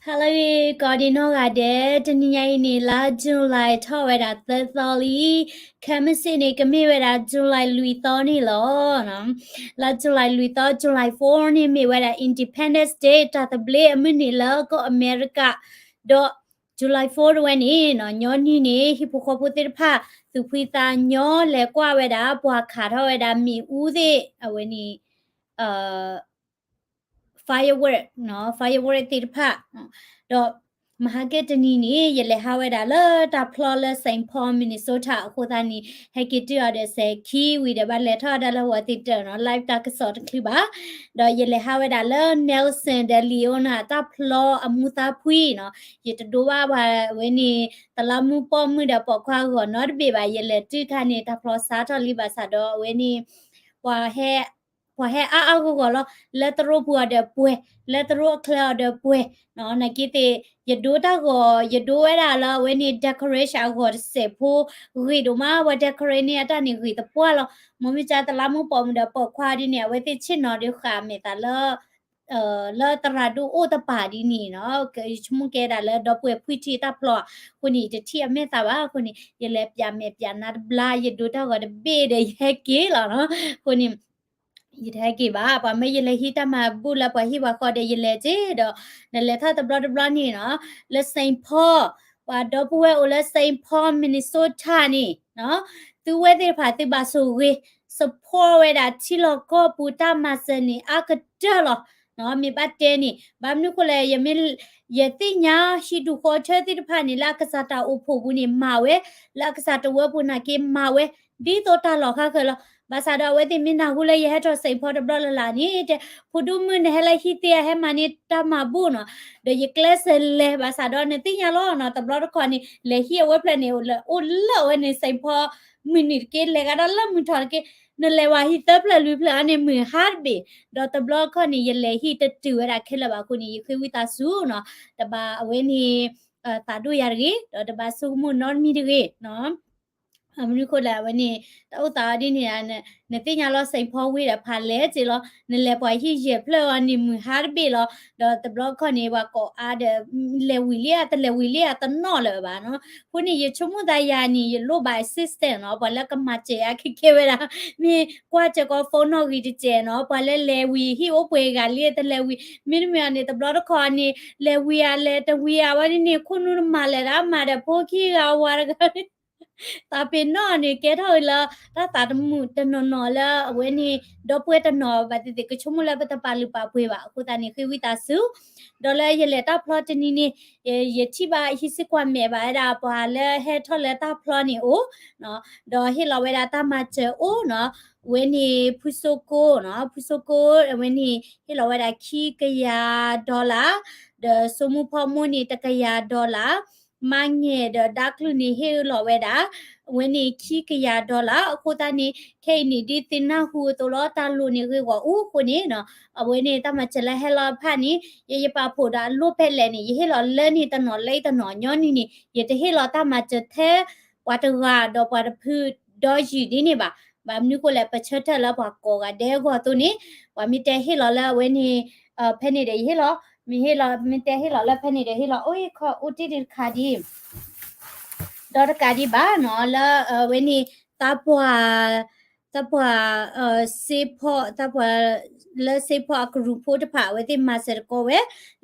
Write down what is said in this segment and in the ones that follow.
ဟါလၢအဂ့ၤ ကိးဒံနီၢ်ဂၤဒဲး, တနံၤညါအံၤန့ၣ် လါ July ထီၣ်ဝဲဒၣ်သၢသီလံ, ခဲမုၢ်ဆ့ၣ်န့ၣ် ကမ့ၢ်ဝဲဒၣ် July လွံၢ်သီန့ၣ်လီၤ. လါ July လွံၢ်သီ July four န့ၣ် မ့ၢ်ဝဲဒၣ် Independence Day တၢ်သဘျ့အမုၢ်နံၤလၢကီၢ်အမဲရကၤ, ဒီး July four တဝဲန့ၣ် ညီနုၢ်န့ၣ် ဟံၣ်ဖိဃီဖိသ့ၣ်တဖၣ် သူၣ်ဖှံသးညီလဲၤကွၢ်ဝဲဒၣ် ပှၤခးထီၣ်ဝဲဒၣ်မ့ၣ်အူသ့ၣ် အဝဲန့ၣ် firework နီၤ firework သ့ၣ်တဖၣ်, ဒီးမဟါကဲတနံၤန့ၣ် ယလဲၤဟးဝဲဒၣ်လၢတၢ်ဖျီလၢ Saint Paul Minnesota အဃိသတးန့ၣ် ဟဲက့ၤတုၤအီၤဒီးစဲးခံဝံၤဒီး ဘၣ်လဲၤထီၣ်ဝဲဒၣ်လၢဝီၤသ့ၣ်တၢၢ်နီၤ live တၢ်ကစီၣ်တချုးဘၣ်, ဒီးယလဲၤဟးဝဲဒၣ်လၢ Nelson ဒီး Leona တၢ်ဖျီအမူသါဖှံနီၤ, ယတဒိဘၣ်ပှၤဝဲန့ၣ် တလးမူပိာ်မုၣ်ဒီးပိာ်ခွါအဂီၢ်နီတဘ့ၣ်ဘၣ်, ယလဲၤတုၤခါန့ၣ် တၢ်ဖျီစးထီၣ်လံဘၣ်ဆၣ်ဒီး အဝဲန့ၣ် ပှၤ ပှၤဟဲအါအါဂီၢ်ဂီၢ်လီၤ, လၢသရိာ်ပူၤအီၤဒီးပှဲၤ, လၢသရိာ်အချၢအီၤဒီးပှဲၤ, နာ်က့သ့ၣ် ယဒိတၢ်ဂီၤ ယဒိဝဲဒၣ်လၢအဝဲန့ၣ် decoration အဂီၢ်တစဲးဖိ, ဂ့ၤဒိၣ်မး ပှၤ decorate န့ၢ်အတၢ်န့ၣ်ဂ့ၤသပှၢ်လီၤ, မ့မ့ၢ်ကတလးမူပိာ်မုၣ်ဒီးပိာ်ခွါဒ်န့ၣ် အဝဲသ့ၣ်ဆ့ၣ်နီၤဒီးဃာ်အမဲာ်သးလၢ လၢသရၣ်ဒိၣ်အိၣ်တပၤဒ်န့ၣ်နီၤ, ယဆိကမိၣ်ကဲဒၣ်လၢဒီပုၢ်ဝဲၢ်ဖှံထံးတၢ်ဖျီအဃိန့ၣ် ယတထံၣ်အမဲာ်သးဘၣ်အဃိန့ၣ် ယလဲၤပၠးမဲာ်ပၠးနါတဘျါ ယဒိတၢ်ဂီၤတဘ့ၣ်ဒီးယဟဲက့ၤလီၤနီၤ, အဃိန့ၣ် ယတဟဲက့ၤဘၣ်, ပှၤမ့ၢ်ယလဲၤဟံးတၢ်မၤဘူၣ်လၢပှၤဟံၣ်ပှၤဃီဒီးယလဲၤက့ၤဒီး နလဲၤထီၣ်တဘျီတဘျီန့ၣ်နီၤ, လၢ Saint Paul ပှၤဒီပုၢ်ဝဲၢ်အိၣ်လၢ Saint Paul Minnesota န့ၣ်နီၤ, သုဝဲသ့ၣ်တဖၣ်သုဘၣ်ဆိၣ်ဂ့ၤ support ဝဲဒၣ်ထံလီၢ်ကီၢ်ပူၤတၢ်မၤစၢၤန့ၣ် အါကတၢၢ်လီၤ. မ့ၢ်ဘၣ်တဲန့ၣ် ဘၣ်မနုၤဃိလဲၣ် ယမ့ၢ် ယသ့ၣ်ညါဟံၣ်ဒူၣ်ဃီထၢသ့ၣ်တဖၣ်န့ၣ် လၢအကစၢ်တၢ်အိၣ်ဖှိၣ်ပူၤန့ၣ်မၤဝဲ, လၢအကစၢ်တဝၢပူၤနာ်က့မၤဝဲ, ဒ်သိးတၢ်လီၢ်ခါဃၢၤလီၤ. ဘၣ်ဆၣ်ဒီးအဝဲသ့ၣ်မ့ၢ်နၢ်ဟူလၢယဟဲထီၣ် Saint Paul တဘျီလၢ်လၢ်န့ၣ် တဲ ဖိဒိၣ်မုၣ်နဟဲလၢဟံၣ်သ့ၣ်အဟဲမၤန့ၢ်တၢ်မၤဘူၣ်နီၤ, ဒီးယကျဲးစၢးလဲၤ ဘၣ်ဆၣ်ဒီးနသ့ၣ်ညါလီၤနီၤ, တဘျီတခီၣ်န့ၣ် လဲၤဟံၣ်အဝဲဖျၢၣ်န့ၣ် အိၣ်လၢအဝဲန့ၣ် Saint Paul မုၢ်နုာ်တက့ၢ် လဲၤဂၤဒီးလၢမုၢ်ထီၣ်တက့ၢ်, နလဲၤဝဲဟံၣ်သၢဖျၢၣ်လွံၢ်ဖျၢၣ်အါန့ၣ်မုၢ်ဟါတဘ့ၣ်, ဒီးတဘျီတခီၣ်န့ၣ် ယလဲၤဟံၣ်တတုၤဝဲဒၣ်ခဲလၢာ်ဘၣ်အဃိန့ၣ် ယဃ့ဝံသးစူၤနီၤ, တဘၣ်အဝဲန့ၣ် သးဒိၣ်ယၤတဂ့ၤ, ဒီးတဘၣ်ဆိကမိၣ်နီတမံၤတဂ့ၤနီၤ. မနုၤဃိလဲၣ် အဝဲန့ၣ် တၢ်အိၣ်သးအီၤဒ်န့ၣ် နသ့ၣ်ညါလီၤ Saint Paul ဝ့ၢ်ဒီးဖးလဲၢ်က့လီၤ, နလဲၤပှၤဟံၣ်ယဲၢ်ဖျၢၣ်အီၤန့ၣ် မုၢ်ဟါတဘ့ၣ်လီၤ, ဒီးတဘျီခီၣ်န့ၣ် ပှၤကိးအါဒီး လဲၤဝံၤလံဧါ တလဲၤဝံၤလံဧါ တနီၣ်လၢၤဘၣ်နီၤ. အဃိန့ၣ် ယဆိကမိၣ်သးယၤန့ၣ် ယလိၣ်ဘၣ် assistant နီၤ, ပှၤလၢကမၤစၢၤယၤခဲကဲဝဲဒၣ်, မ့ၢ်ကွၢ်စ့ၢ်ကီး phone နီၣ်ဂံၢ်တစဲးနီၤ, ပှၤလၢလဲၤဝံၤ ဟံၣ်အိၣ်ပှဲၤဂၤလံ တလဲၤဝံၤ, မ့တမ့ၢ်အီၤန့ၣ် တဘျီတခီၣ်န့ၣ် လဲၤဝံၤဧါ လဲၤတဝံၤဧါ ဝဲဒ်န့ၣ် ခိၣ်နူာ်တမၤလၢၤဒၣ် မၤဒီးဖိခံဂၤဝၤတဂၤ သးပ့ၤနီၣ်န့ၣ် ကဲထီၣ်ဝဲလၢ တၢ်သးတမုာ်တနီၤနီၤလၢအဝဲန့ၣ် ဒီပုၢ်ဝဲၢ်တနီၤဘၣ်သ့ၣ်သ့ၣ် ကဆိကမိၣ်လၢပတပာ်လုၢ်ပာ်ပှ့ၤဘၣ်အဃိသတးန့ၣ် ဃ့ဝံသးစူၤ, ဒီးလၢယလဲၤတၢ်ဖျီတနံၤန့ၣ် ယထံၣ်ဘၣ် ဟံးစ့ၢ်ကွၢ်မဲာ်ဘၣ်ဝဲဒၣ် ပှၤလၢဟဲထီၣ်လၢတၢ်ဖျီန့ၣ်အိၣ်, ဒီးဟ့ၣ်လီၤဝဲဒၣ်တၢ်မၤစၢၤအိၣ်နီၤ, ဝဲန့ၣ်ဖုစိကိနီၤ, ဖုစိကိ အဝဲန့ၣ် ဟ့ၣ်လီၤဝဲဒၣ်ခံကယၤ dollar, ဒီးစိမိၢ်ဖီမိၢ်န့ၣ် တကယၤ dollar, မါငဲၤဒီးဒါကလုၢ်န့ၣ် ဟ့ၣ်လီၤဝဲဒၣ် အဝဲန့ၣ်ခံကယၤ dollar အဃိသတးန့ၣ် ခဲအံၤန့ၣ် ဒ်သုနၢ်ဟူအသိးလီၤ တၢ်လိၣ်န့ၣ်ဂ့ၢ်ဂီၢ်အူအဃိန့ၣ်နီၤ, အဝဲန့ၣ်တၢ်မၤစၢၤလၢဟဲလီၤဖၣ်န့ၣ် ယယပာ်ဖှိၣ်ဒီး အလိၣ်ဖဲလဲၣ်န့ၣ် ယဟ့ၣ်လီၤလၢန့ၣ်တနီၤလၢတနီၤညီနုၢ်န့ၣ် ယတဟ့ၣ်လီၤတၢ်မၤစၢၤထဲ ပှၤတဂၤဒီးပှၤတဖုဒီးယုၢ်ဒ်န့ၣ်ဘၣ်. ဘၣ်မနုၤဃိလဲၣ် ပဆၢထၢၣ်လၢပှၤကိးဂၤဒဲးအဂီၢ်အသိးန့ၣ် ပှၤမ့ၢ်တဲဟ့ၣ်လီၤလၢအဝဲန့ၣ် ဖဲန့ၣ်ဒီးယဟ့ၣ်လီၤ, မ့ၢ်ဟ့ၣ်လီၤ မ့ၢ်တဲဟ့ၣ်လီၤလၢဖဲန့ၣ်ဒီးဟ့ၣ်လီၤ အိၣ်ခီအိၣ်တ့ၢ်တခါဒ် ဒီးတကးဒံးဘၣ်နီၤ လၢအဝဲန့ၣ် သးပှၢ် သးပှၢ် စ့ဖီ သးပှၢ် လၢစ့ဖီအကရူၢ်ဖိတဖၣ် အဝဲသ့ၣ်မၤစၢၤတကီဝဲ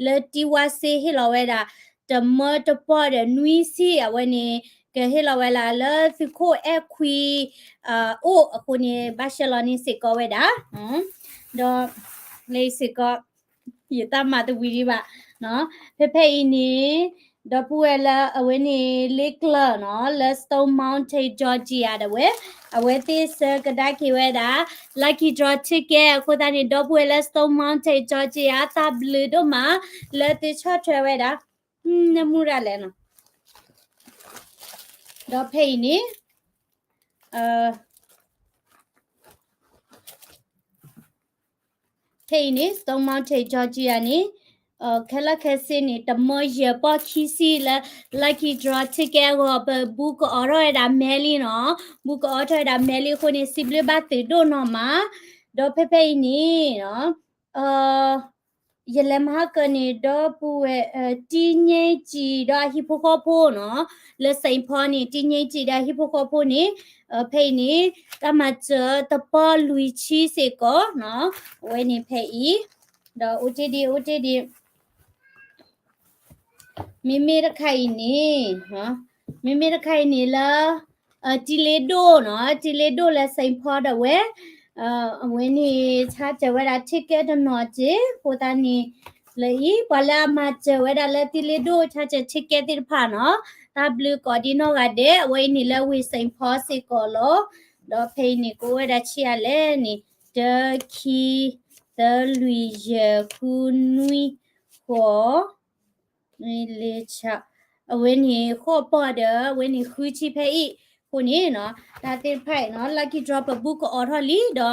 လၢတံဝါစ့ဟ့ၣ်လီၤဝဲဒၣ် တမၢတပီၢ်ဒီးနွံဆံ အဝဲန့ၣ် ကဟ့ၣ်လီၤဝဲဒၣ်လၢသုးခိၣ်အဲၣ်ခွံ အိၣ်အဃိန့ၣ် ဘၣ်ရှဲလီၤန့ၢ်စ့ၢ်ကီးဝဲဒၣ် ဒီး လၢစ့ၢ်ကီး ယတၢ်မၤတဝံၤဒံးဘၣ် ဖဲဖဲအံၤန့ၣ် ဒီပုၢ်ဝဲၢ်လၢအဝဲန့ၣ် လ့ကျၢၤနီၤ လၢ Stone Mountain Georgia ဒၣ်ဝဲ အဝဲသ့ၣ်ဆှၢကဒါက့ၤဝဲဒၣ် lucky draw ticket အဃိသတးန့ၣ် ဒီပုၢ်ဝဲၢ်လၢ Stone Mountain Georgia သးဘျုးဒိၣ်မး လၢသုဆီၣ်ထွဲဝဲဒၣ် နမူရလဲၣ်နီၤ ဒီးဖဲအံၤန့ၣ် ဖဲအံၤန့ၣ် Stone Mountain Georgia န့ၣ် ခဲလၢာ်ခဲဆ့န့ၣ် တမၢယဲၢ်ပီၢ်ခံဆံလၢ lucky draw ticket အဂီၢ် ပဘူးကအိးထီၣ်ဝဲဒၣ်မဲလံနီၤ ဘူးကအိးထီၣ်ဝဲဒၣ်မဲလံအဃိန့ၣ် စံးဘျုးဘၣ်သုဒိၣ်နီၢ်မး ဒီးဖဲဖဲအံၤန့ၣ် ယလဲၤမဟါကၢန့ၣ် ဒီပုၢ်ဝဲၢ် တံငိမ့ၢ်စံၣ်ဒီးအဟံၣ်ဖိဃီဖိနီၤ, လၢ Saint Paul န့ၣ် တံငိမ့ၢ်စံၣ်ဒီးအဟံၣ်ဖိဃီဖိန့ၣ်, ဖဲအံၤန့ၣ် တၢ်မၤစၢၤတပီလွံၢ်ဆံစ့ၢ်ကီးနီၤ, အဝဲန့ၣ်ဖဲအံၤ, ဒီးအိၣ်တ့ၢ်ဒံး အိၣ်တ့ၢ်ဒံး မ့မ့ၢ်တခါအံၤန့ၣ်, မ့မ့ၢ်တခါအံၤန့ၣ်လၢ တံလ့ဒိၣ်နီၤ, တံလ့ဒိၣ်လၢ Saint Paul ဒီးဝဲ, အဝဲန့ၣ် ဆါစၢၤဝဲဒၣ် ticket တနီၤစ့ၢ်, အဃိသတးန့ၣ် လၢအံၤ ပှၤလၢအမၤစၢၤဝဲဒၣ်လၢတံလ့ဒိၣ် ဆါစၢၤ ticket သ့ၣ်တဖၣ်နီၤ, တၢ်ဘျုးကိးဒံနီၢ်ဂၤဒဲး, အဝဲအံၤန့ၣ်လၢဝ့ၢ် Saint Paul စ့ၢ်ကီးလီၤ. ဒီးဖဲအံၤန့ၣ် ကအိၣ်ဝဲဒၣ်ဆံးအါလဲၣ်န့ၣ်, တၢ ခံ သၢ လွံၢ် ယဲၢ် ဃု နွံ ဃိး လၢ အဝဲန့ၣ်ဃိးပီၢ်ဒီး အဝဲန့ၣ်ဃုဆံဖဲအံၤ, အဃိန့ၣ်နီၤ, တၢ်သ့ၣ်တဖၣ်အံၤနီၤ lucky draw ပဘူၣ်ကအိးထီၣ်လံ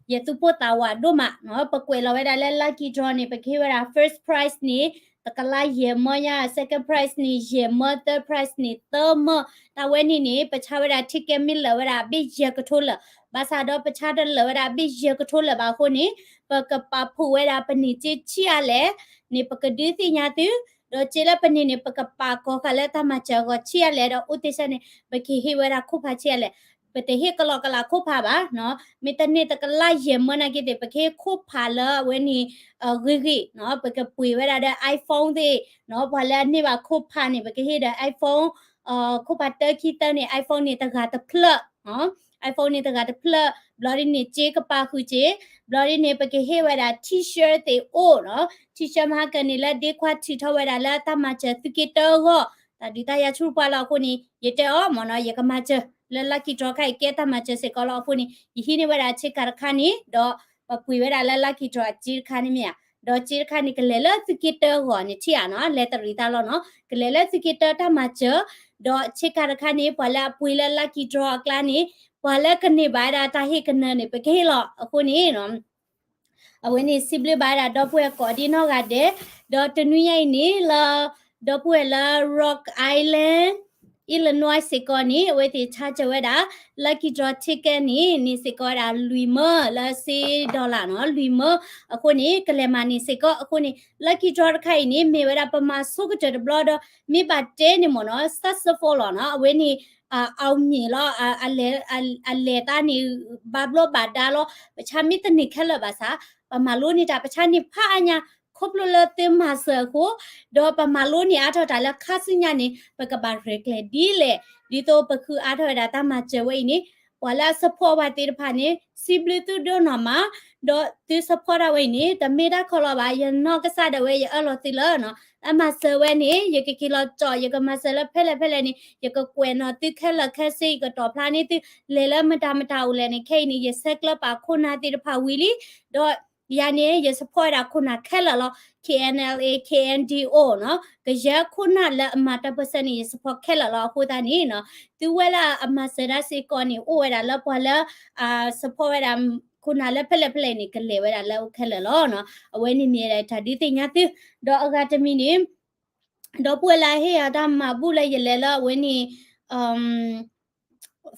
ဒီး ယသူၣ်ပိၢ်သးဝးဒိၣ်မးနီၤ, ပကွဲးလီၤဝဲဒၣ်လၢ lucky draw န့ၣ် ပကဟ့ၣ်ဝဲဒၣ် first prize န့ၣ် တကလးယဲၢ်မၢညါ, second prize န့ၣ် ယဲၢ်မၢ, third prize န့ၣ် သၢမၢ, တၢ်ဝဲန့ၣ်န့ၣ် ပဆါဝဲဒၣ် ticket မ့ၢ်လၢာ်ဝဲဒၣ်အဘ့ၣ်ယဲၢ်ကထိလၢာ်, ဘၣ်ဆၣ်ဒီးပဆါတလၢာ်ဝဲဒၣ်အဘ့ၣ်ယဲၢ်ကထိလၢာ်ဘၣ်အဃိန့ၣ်, ပကပာ်ဖှိၣ်ဝဲဒၣ်ပန့ၢ်စ့ဆံးအါလဲၣ်န့ၣ် ပကဒုးသ့ၣ်ညါသု, ဒီးစ့လၢပန့ၢ်န့ၣ် ပကပာ်ကီၤဃာ်လၢတၢ်မၤစၢၤအဂီၢ်ဆံးအါလဲၣ်, ဒီးအိၣ်တ့ၢ်ဆၢန့ၣ် ပကဟ့ၣ်ဝဲဒၣ်ခိၣ်ဖးဆံးအါလဲၣ်, ပတဟ့ၣ်ကလီကလးခိၣ်ဖးဘၣ်နီၤ, မ့ၢ်တန့ၢ်တကလးယဲၢ်မၢနာ်က့သ့ၣ် ပကဟ့ၣ်ခိၣ်ဖးလၢအဝဲန့ၣ် ဂ့ၤဂ့ၤနီၤ, ပကပှ့ၤဝဲဒၣ်ဒီး iPhone သ့ၣ်နီၤ, ပှၤလၢအန့ၢ်ဘၣ်ခိၣ်ဖးန့ၣ် ပကဟ့ၣ်ဒီး iPhone ခိၣ်ဖးတၢခံသၢန့ၣ် iPhone န့ၣ်တဂၤတဖျၢၣ်, iPhone န့ၣ်တဂၤတဖျၢၣ်, ဘျီဒ်န့ၣ်စ့ကပာ်ဃုာ်စ့, ဘျီဒ်န့ၣ် ပကဟ့ၣ်ဝဲဒၣ် T-shirt သ့ၣ်အိၣ်နီၤ, T-shirt မဟါကၢန့ၣ်လၢဒ့ခွါထုးထီၣ်ဝဲဒၣ်လၢတၢ်မၤစၢၤသုးက့တၢအဂီၢ်, တၢ်ဒုးတၢ်ယၤဆူပှၤလီၤအဃိန့ၣ် ယတဲအီၤမ့ၢ်နီၤ, ယကမၤစၢၤလၢ lucky draw ခါအံၤကဲတၢ်မၤစၢၤစ့ၢ်ကီးလီၤအဃိန့ၣ် ယဟံးန့ၢ်ဝဲဒၣ်ဆ့ကၤတခါန့ၣ် ဒီးပပှ့ၤဝဲဒၣ်လၢ lucky draw အစ့တခါန့ၣ်မ့ၢ်ဧါ, ဒီးစ့တခါန့ၣ် ကလဲၤလၢသုးက့တၢအဂီၢ်န့ၣ်ထံၣ်ဧါနီၤ, လဲၤတရံးသးလီၤနီၤ, ကလဲၤလၢသုးက့တၢတၢ်မၤစၢၤ, ဒီးဆ့ကၤတခါန့ၣ် ပှၤလၢအပှ့ၤလၢ lucky draw အကျါန့ၣ် ပှၤလၢကန့ၢ်ဘၣ်ဝဲဒၣ်တၢ်ဟ့ၣ်ကနၢန့ၣ် ပကဟ့ၣ်လီၤအဃိန့ၣ် အဝဲန့ၣ်စံးဘျုးဘၣ်ဝဲဒၣ်ဒီပုၢ်ဝဲၢ်ကိးဒံနီၢ်ဂၤဒဲး, ဒီးတနွံညါအံၤန့ၣ်လၢ ဒီပုၢ်ဝဲၢ်လၢ Rock Island Illinois စ့ၢ်ကီးန့ၣ် အဝဲသ့ၣ်ဆါစၢၤဝဲဒၣ် lucky draw ticket န့ၣ် န့ၢ်စ့ၢ်ကီးဝဲဒၣ်လွံၢ်မၢလၢစ့ dollar နီၤ, လွံၢ်မၢ, အဃိန့ၣ် ကလဲၤမၤန့ၢ်စ့ၢ်ကီးအဃိန့ၣ် lucky draw တခါအံၤန့ၣ် မ့ၢ်ဝဲဒၣ်ပမၤဆိကတၢၢ်တဘျီဒီး မ့ၢ်ဘၣ်တဲန့ၣ်မ့ၢ်နီၤ successful လီၤနီၤ, အဝဲန့ၣ် အောင်မြင် လီၤ, အလဲၤသးန့ၣ် ဘၣ်ဘျိးဘၣ်ဒါလီၤ, ပဆါမ့ၢ်တန့ၢ်ခဲလၢာ်ဘၣ်ဆၣ် ပမၤလိန့ၢ်တၢ် ပဆါန့ၢ်ဖးအါညါ ခီဖျိလၢသုမၤစၢၤအဃိ, ဒီးပမၤလိန့ၢ်အါထီၣ်တၢ်လၢခါဆူညါန့ၣ် ပကဘၣ်ရဲၣ်ကျဲၤဒ်လဲၣ်, ဒ်သိးပဃုအါထီၣ်ဝဲဒၣ်တၢ်မၤစၢၤဝဲအံၤန့ၣ်, ပှၤလၢအ support ပှၤသ့ၣ်တဖၣ်န့ၣ် စံးဘျုးသုဒိၣ်နီၢ်မး, ဒီးသု support တၢ်ဝဲအံၤန့ၣ် တမ့ၢ်တၢ်ခီလီၤဘၣ်, ယနီၢ်ကစၢ်ဒၣ်ဝဲယအၢၣ်လီၤသုလၢ အမၤစၢၤဝဲန့ၣ် ယကက့ၤလီၤကၠီၣ် ယကမၤစၢၤလၢဖဲလဲၣ်ဖဲလဲၣ်န့ၣ် ယကကွဲးနီၣ်သုခဲလၢာ်ခဲဆ့ ယကတီၣ်ဖျါန့ၢ်သု လဲၤလၢမတၤမတၤအိၣ်လဲၣ်န့ၣ် ခဲအံၤန့ၣ် ယဆဲးကျၢပာ်ခိၣ်နၢ်သ့ၣ်တဖၣ်ဝံၤလံ, ဒီးယၤန့ၣ် ယ support ဝဲဒၣ်ခိၣ်နၢ်ခဲလၢာ်လီၤ, K N L A K N D O နီၤ, ကယဲၢ်ခိၣ်နၢ်လၢအမၤတၢ်ပၢၢ်ဆၢန့ၣ် ယ support ခဲလၢာ်လီၤ. အဃိသတးန့ၣ်နီၤ သုဝဲလၢအမၤစၢၤတၢ်စ့ၢ်ကီးန့ၣ် အိၣ်ဝဲဒၣ်လၢပှၤလၢ အ support ဝဲဒၣ်ခိၣ်နၢ်လၢဖဲလဲၣ်ဖဲလဲၣ်န့ၣ် ကလဲၤဝဲဒၣ်လၢအအိၣ်ခဲလၢာ်လီၤနီၤ. အဝဲန့ၣ်မ့ၢ်ဒၣ်တၢ်ဒုးသ့ၣ်ညါသု, ဒီးအဂၤတမံၤန့ၣ် ဒီပုၢ်ဝဲၢ်လၢအဟ့ၣ်ယၤတၢ်မၤဘူၣ်လၢယလဲၤလၢအဝဲန့ၣ်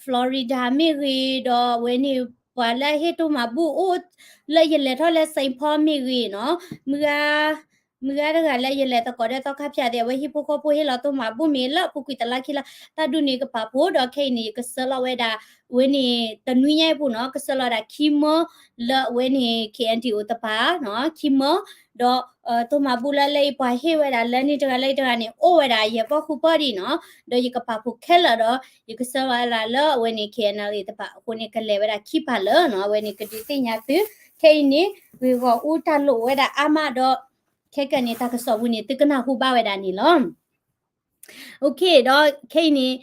Florida မ့ၢ်ဂ့ၤ, ဒီးအဝဲန့ၣ် ပှၤလၢအဟ့ၣ်တိၢ်မၤဘူၣ်အိၣ်လၢယလဲၤထီၣ်လၢ Saint Paul မ့ၢ်ဂ့ၤနီၤ, မုၢ်ဂၤ မုၢ်ဂၤတဂၤလၢယလဲၤသကိးဒီးသီခါဖၠၣ်သ့ၣ် အဝဲဟံၣ်ဖိဃီဖိဟ့ၣ်လီၤတိၢ်မၤဘူၣ်မ့ၢ်လၢအပူၤကွံာ်တလါခံလါ, တၢ်ဒ်န့ၣ်ကပာ်ဖှိၣ် ဒီးခဲအံၤန့ၣ် ယကဆှၢလီၤဝဲဒၣ် အဝဲန့ၣ် တနွံညါအံၤပူၤနီၤ ကဆှၢလီၤဝဲဒၣ်ခံမၢ လၢအဝဲန့ၣ် K N D O တပၤနီၤ ခံမၢ, ဒီးတိၢ်မၤဘူၣ်လၢလၢအံၤပှၤဟ့ၣ်ဝဲဒၣ်လၢန့ၣ်တဂၤလၢတဂၤန့ၣ် အိၣ်ဝဲဒၣ်ယဲၢ်ပီၢ်ဃုပီၢ်ဒံးနီၤ, ဒီးယကပာ်ဖှိၣ်ခဲလၢာ်ဒီး ယကဆှၢလီၤဝဲဒၣ်လၢအဝဲန့ၣ် K N L A တပၤအဃိန့ၣ် ကလဲၤဝဲဒၣ်ခံပၤလၢာ်နီၤ, အဝဲန့ၣ်ကဒုးသ့ၣ်ညါသု, ခဲအံၤန့ၣ် ဂ့ၢ်ဂီၢ်အူတၢ်လိၣ်ဝဲဒၣ်အါမးဒီး ခဲကနံၣ်န့ၣ် တၢ်ကစီၣ်ပူၤန့ၣ် သုကနၢ်ဟူဘၣ်ဝဲဒၣ်န့ၣ်လီၤ. Okay, ဒီးခဲအံၤန့ၣ်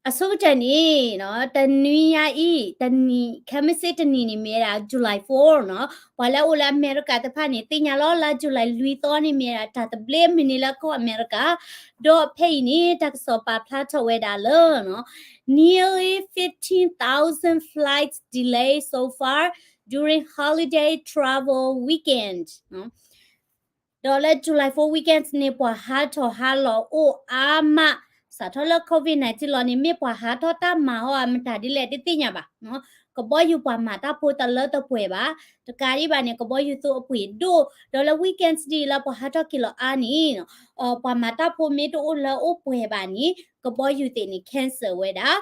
အဆိကတၢၢ်န့ၣ် တနွံညါအံၤ တနံၤ ခဲမုၢ်ဆ့ၣ်တနံၤန့ၣ် မ့ၢ်ဝဲဒၣ် July four နီၤ, ပှၤလၢအအိၣ်လၢအမဲရကၤတဖၣ်န့ၣ် သ့ၣ်ညါလီၤလၢ July လွံၢ်သီန့ၣ် မ့ၢ်ဝဲဒၣ်တၢ်သဘျ့မုၢ်နံၤလၢကီၢ်အမဲရကၤ, ဒီးဖဲအံၤန့ၣ် တၢ်ကစီၣ်ပာ်ဖျါထီၣ်ဝဲဒၣ်လၢ nearly fifteen thousand flights delayed so far during holiday travel weekend ဒီးလၢ July four weekends န့ၣ် ပှၤဟးထီၣ်ဟးလီၤအိၣ်အါမး, စးထီၣ်လၢ COVID nineteen လီၤန့ၣ် မ့ၢ်ပှၤဟးထီၣ်တၢ်မၤဟီအမတၤဒ်လဲၣ်တသ့ၣ်ညါဘၣ်နီၤ, ကဘီယူၤပှၤမၤတၢ်ဖိတလၢတပှဲၤဘၣ်, တကးဒံးဘၣ်န့ၣ် ကဘီယူၤသုးအပှ့ၤဒိၣ်, ဒီးလၢ weekends ဒ်လၢပှၤဟးထီၣ်က့ၤလီၤအါန့ၣ် ပှၤမၤတၢ်ဖိမ့ၢ်တအိၣ်လၢအိၣ်ပှဲၤဘၣ်န့ၣ် ကဘီယူၤသ့ၣ်န့ၣ် cancel ဝဲဒၣ်,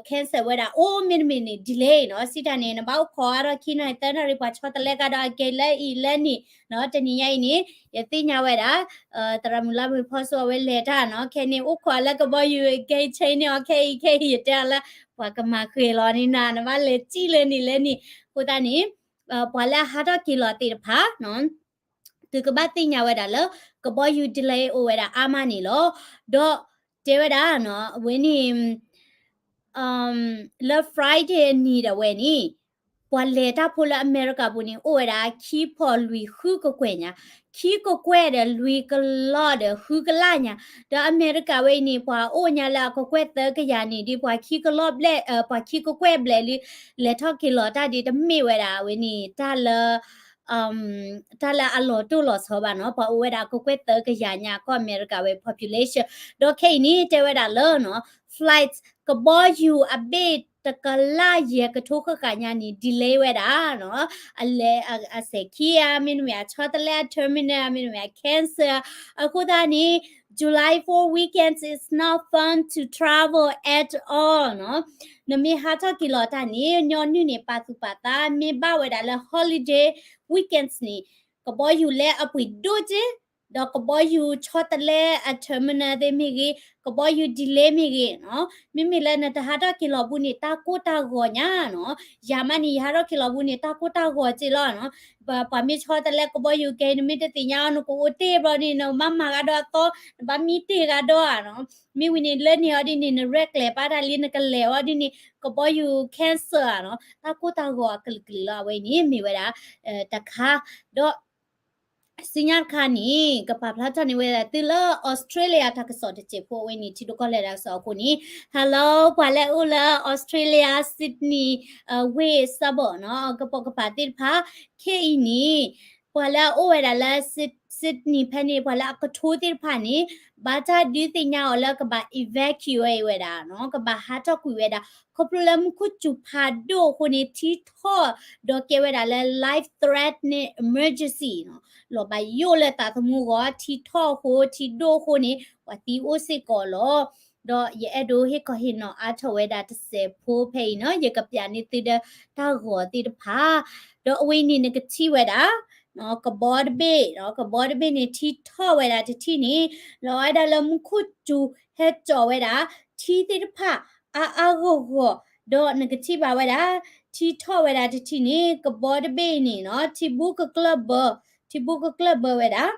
cancel ဝဲဒၣ် အိၣ်မ့တမ့ၢ်န့ၣ် delay နီၤ, စံးတၢ်န့ၣ် နဘၣ်အိၣ်ခိးအါထီၣ်ခံနၣ်ရံၣ်သၢနၣ်ရံၣ် ပှၤဆီတလဲကဒီးအကဲလၢအံၤလၢန့ၣ် တနံၤညါအံၤန့ၣ် ယသ့ၣ်ညါဝဲဒၣ် သရၣ်မုၣ်လါမုၣ်ဖီစိအဝဲလဲၤတၢ်နီၤ, ခဲန့ၣ်အိၣ်ခိးလၢကဘီယူၤ gate change န့ၣ်အီၤ ခဲအံၤခဲအံၤ ယတဲအီၤလၢ ပှၤကမၤဃ့ၤလီၤန့ၣ်နၤ နဘၣ်လဲၤစံၣ်လၢန့ၣ်လၢန့ၣ်, အဃိသတးန့ၣ် ပှၤလၢအဟးထီၣ်က့ၤလီၤသ့ၣ်တဖၣ် သုကဘၣ်သ့ၣ်ညါဝဲဒၣ်လၢ ကဘီယူၤ delay အိၣ်ဝဲဒၣ်အါမးန့ၣ်လီၤ. ဒီးတဲဝဲဒၣ်နီၤ အဝဲန့ၣ် လၢ Friday အနံၤဒၣ်ဝဲန့ၣ် ပှၤလဲၤတၢ်ဖိလၢအမဲရကၤပူၤန့ၣ် အိၣ်ဝဲဒၣ်ခံဖီၣ်လွံၢ်ဃုကကွဲၢ်ညါ, ခံကကွဲၢ်ဒီးလွံၢ်ကလီၢ်ဒီးဃုကလးညါ, ဒီးအမဲရကၤဝဲအံၤန့ၣ် ပှၤအိၣ်ညါလၢအကကွဲၢ်သၢကယၤန့ၣ် ဒ်ပှၤခံကလီၢ်ဘျဲၣ် ပှၤခံကကွဲၢ်ဘျဲၣ်လံ လဲၤထီၣ်က့ၤလီၤတၢ်ဒ်တမ့ၢ်ဝဲဒၣ်အဝဲန့ၣ် တၢ်လၢ တၢ်လၢအလီၤတိၢ်လီၤဆီဘၣ်နီၤ, ပှၤအိၣ်ဝဲဒၣ်ကကွဲၢ်သၢကယၤညါ ကီၢ်အမဲရကၤဝဲ population, ဒီးခဲအံၤန့ၣ် တဲဝဲဒၣ်လၢနီၤ flight ကဘီယူၤအဘ့ၣ်တကလးယဲၢ်ကထိဃၣ်ဃၣ်ညါန့ၣ် delay ဝဲဒၣ်နီၤ, အလဲၤအစဲၤခံဧါ မ့တမ့ၢ် အဆီတလဲ အ terminal မ့တမ့ၢ် အ cancel, အဃိသတးန့ၣ် July four weekends is not fun to travel at all နီၤ, နမ့ၢ်ဟးထီၣ်က့ၤလီၤတၢ်န့ၣ် ညီနုၢ်န့ၣ် ပာ်သူၣ်ပာ်သး မ့ၢ်ဘၣ်ဝဲဒၣ်လၢ holiday weekends န့ၣ် ကဘီယူၤလၢအပှ့ၤဒိၣ်က့, ဒီးကဘီယူၤဆီတလဲအ terminal သ့ၣ်မ့ၢ်ဂ့ၤ, ကဘီယူၤ delay မ့ၢ်ဂ့ၤနီၤ, မ့မ့ၢ်လၢနတဟးထီၣ်က့ၤလီၤဘူးန့ၣ် တၢ်ကိၢ်တၢ်ဂီၤညါနီၤ, ယၤမးန့ၣ် ယဟးထီၣ်က့ၤလီၤဘူးန့ၣ် တၢ်ကိၢ်တၢ်ဂီၤက့လီၤနီၤ, ပှၤမ့ၢ်ဆီတလဲကဘီယူၤကဲ နမ့ၢ်တသ့ၣ်ညါအီၤ နကအိၣ်တ့ၢ်ဘျီန့ၣ် နကဘၣ်မၤဂၤဒီးအသီ, နဘၣ်မံတ့ၢ်ဂၤဒီးဧါနီၤ, မ့ၢ်ဝံၤန့ၣ် လၢန့ၣ်အီၤဒ်န့ၣ် နရဲၣ်ကျဲၤပာ်တၢ်လံ နကလဲၤအီၤဒ်န့ၣ် ကဘီယူၤ cancel ဧါနီၤ, တၢ်ကိၢ်တၢ်ဂီၤအကလုာ်ကလုာ်လီၤ. အဝဲအံၤန့ၣ် မ့ၢ်ဝဲဒၣ် တခါ, ဒီး ဆူညါတခါန့ၣ် ကပာ်ဖျါထီၣ်န့ၢ်ဝဲဒၣ်သုလၢ Australia တၢ်ကစီၣ်တစဲးဖိအဝဲန့ၣ် ထံဒိၣ်ကီၢ်လဲၢ်တၢ်ကစီၣ်အဃိန့ၣ် Hello ပှၤလၢအအိၣ်လၢ Australia Sydney ဝ့ၢ် suburb နီၤ ကပိာ်ကပၤသ့ၣ်တဖၣ် ခဲအံၤန့ၣ် ပှၤလၢအအိၣ်ဝဲဒၣ်လၢ Sydney ဖဲန့ၣ် ပှၤလၢအကထိသ့ၣ်တဖၣ်န့ၣ် ဘၣ်တၢ်ဒုးသ့ၣ်ညါအီၤလၢကဘၣ် evacuate ဝဲဒၣ်နီၤ ကဘၣ်ဟးထီၣ်ကွံာ်ဝဲဒၣ် ခီဖျိလၢမူခိၣ်စူၤဖးဒိၣ်အဃိန့ၣ် ထံထီၣ် ဒီးကဲဝဲဒၣ်လၢ life threatening emergency နီၤ လီၤဘၣ်ယိၣ်လၢသးသမူအဂီၢ် ထံထီၣ်အဃိ ထံဒိၣ်အဃိန့ၣ် ပှၤသံအိၣ်စ့ၢ်ကီးလီၤ. ဒီးယအဲၣ်ဒိးဟ့ၣ်ခီဟ့ၣ်နီၤအါထီၣ်ဝဲဒၣ်တစဲးဖိဖဲအံၤနီၤ ယကပျးန့ၢ်သုဒီးတၢ်ဂီၤသ့ၣ်တဖၣ် ဒီးအဝဲအံၤန့ၣ် နကထံၣ်ဝဲဒၣ် ကဘီတဘ့ၣ်နီၤ ကဘီတဘ့ၣ်န့ၣ် ထံထီၣ်ဝဲဒၣ်တထံၣ်န့ၣ် လီၤဝဲဒၣ်လၢမူခိၣ်စူၤဟဲကၠီၤဝဲဒၣ် ထံသ့ၣ်တဖၣ် အါအါဂီၢ်ဂီၢ် ဒီးနကထံၣ်ဘၣ်ဝဲဒၣ် ထံထီၣ်ဝဲဒၣ်တထံၣ်န့ၣ် ကဘီတဘ့ၣ်အံၤန့ၣ်နီၤ ထံဘူကကျၢၢ်ဘၢ ထံဘူကကျၢၢ်ဘၢဝဲဒၣ်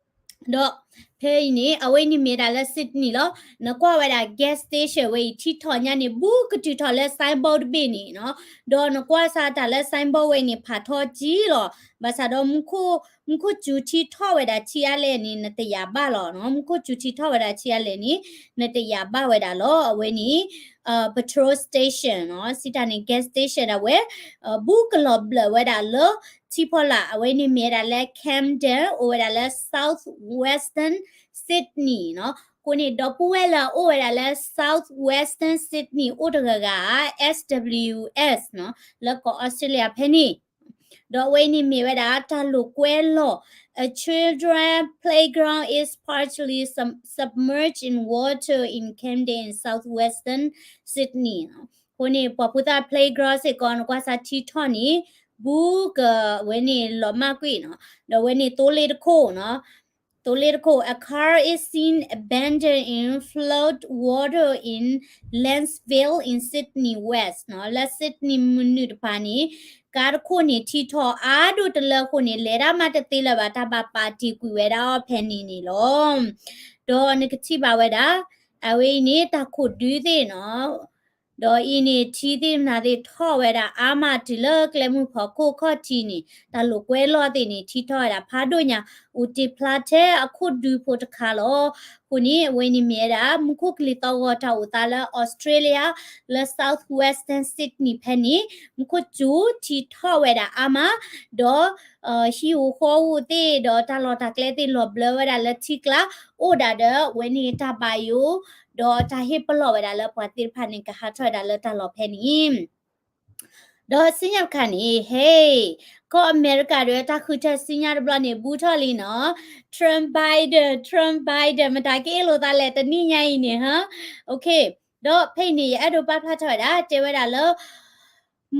ဒီးဖဲအံၤန့ၣ် အဝဲန့ၣ်မ့ၢ်ဒၣ်လၢ Sydney လီၤ. နကွၢ်ဝဲဒၣ် gas station ဝဲအံၤ ထံထီၣ်ညါန့ၣ် ဘူးကတုၤထီၣ်လၢ signboard တဘ့ၣ်န့ၣ်နီၤ. ဒီးနကွၢ်စးတၢ်လၢ signboard ဝဲအံၤန့ၣ် ဖးထီကံလီၤ. ဘၣ်ဆၣ်ဒီး မူခိၣ်စူၤထံထီၣ်ဝဲဒၣ်ထံအါလဲၣ်န့ၣ် နတယာ်ဘၣ်လီၤနီၤ. မူခိၣ်စူၤထံထီၣ်ဝဲဒၣ်ထံအါလဲၣ်န့ၣ် နတယာ်ဘၣ်ဝဲဒၣ်လီၤ. အဝဲန့ၣ် petrol station နီၤ စံးတၢ်န့ၣ် gas station ဒၣ်ဝဲ ဘူးကလီၤဘျၢၣ်ဝဲဒၣ်လၢ ထံဖီလာ် အဝဲန့ၣ်မ့ၢ်ဝဲဒၣ်လၢ Camden အိၣ်ဝဲဒၣ်လၢ South Western Sydney နီၤ. အဃိန့ၣ် ဒီပုၢ်ဝဲၢ်လၢအအိၣ်ဝဲဒၣ်လၢ South Western Sydney အိၣ်တဂၤဂၤ S W S နီၤ လၢကီၢ်အီစထြ့လယါဖဲန့ၣ် ဒီးအဝဲအံၤန့ၣ်မ့ၢ်ဝဲဒၣ် တၢ်လိာ်ကွဲလီၢ် A children playground is partially sub- submerged in water in Camden in southwestern Sydney နီၤ. အဃိန့ၣ် ပှၤဖိသၣ် playground စ့ၢ်ကီး နကွၢ်စးထံထီၣ်န့ၣ် ဘူးကဝဲန့ၣ်လီၤမၢ်ကွံာ်နီၤ. ဒီးဝဲန့ၣ်သိလ့ၣ်တခိၣ်နီၤ သိလ့ၣ်တခိၣ် A car is seen abandoned in flood water in Landsvale in Sydney West နီၤ. လၢ Sydney မနုၤတပၤန့ၣ် ကါတခိၣ်န့ၣ် ထံထီၣ်အါဒိၣ်တလၢအဃိန့ၣ် လဲၤတၢ်မးတသ့လၢၤဘၣ် တၢ်ဘၣ်ပာ်တ့ၢ်ကွံာ်ဝဲဒၣ်အီၤဖဲန့ၣ်န့ၣ်လီၤ. ဒီးနကထံၣ်ဘၣ်ဝဲဒၣ် အဝဲအံၤန့ၣ် တၢ်ခိၣ်ဒုသ့ၣ်နီၤ ဒီးအံၤန့ၣ် ထံသ့ၣ်တဖၣ်သ့ၣ်ထီၣ်ဝဲဒၣ်အါမးတုၤလၢကျဲမုၢ်ဖီခိၣ်ခီၣ်ထံးန့ၣ် တၢ်လိာ်ကွဲလီၢ်သ့ၣ်န့ၣ် ထံထီၣ်ဝဲဒၣ်ဖးဒိၣ်ညါ အိၣ်တ့ၢ်ဖျါထဲအခိၣ်ဒုဖိတခါလီၤ. အဃိန့ၣ် အဝဲန့ၣ်မ့ၢ်ဝဲဒၣ် မူခိၣ်ကလံၤသီၣ်ဂီၤတၢ်အိၣ်သးလၢ Australia လၢ South Western Sydney ဖဲန့ၣ် မူခိၣ်စူၤထံထီၣ်ဝဲဒၣ်အါမး ဒီး ဟံၣ်ဧိၤဃီဧိၤသ့ၣ် ဒီးတၢ်လီၢ်တၢ်ကျဲသ့ၣ်လီၤဘျၢဝဲဒၣ်လၢထံကျါ အိၣ်ဒၣ်ဒီး အဝဲန့ၣ်တၢ်ဘၣ်ယိၣ် ဒီးတၢ်ဟ့ၣ်ပလီၢ်ဝဲဒၣ်လၢပှၤသ့ၣ်တဖၣ်န့ၣ် ကဟးထီၣ်ဝဲဒၣ်လၢတၢ်လီၢ်ဖဲန့ၣ် ဒီးဆူညါတခါန့ၣ် ဟဲ ကီၢ်အမဲရကၤဒီးတၢ်ဃုထၢဆူညါတဘျီန့ၣ် ဘူးထီၣ်လံနီၤ, Trump Biden, Trump Biden မတၤကအဲၣ်လိာ်သးလဲၣ် တနံၣ်ညါအံၤန့ၣ် ဟါ, ဒီးဖဲအံၤန့ၣ် ယအဲၣ်ဒိးပာ်ဖျါထီၣ်ဝဲဒၣ် တဲဝဲဒၣ်လၢ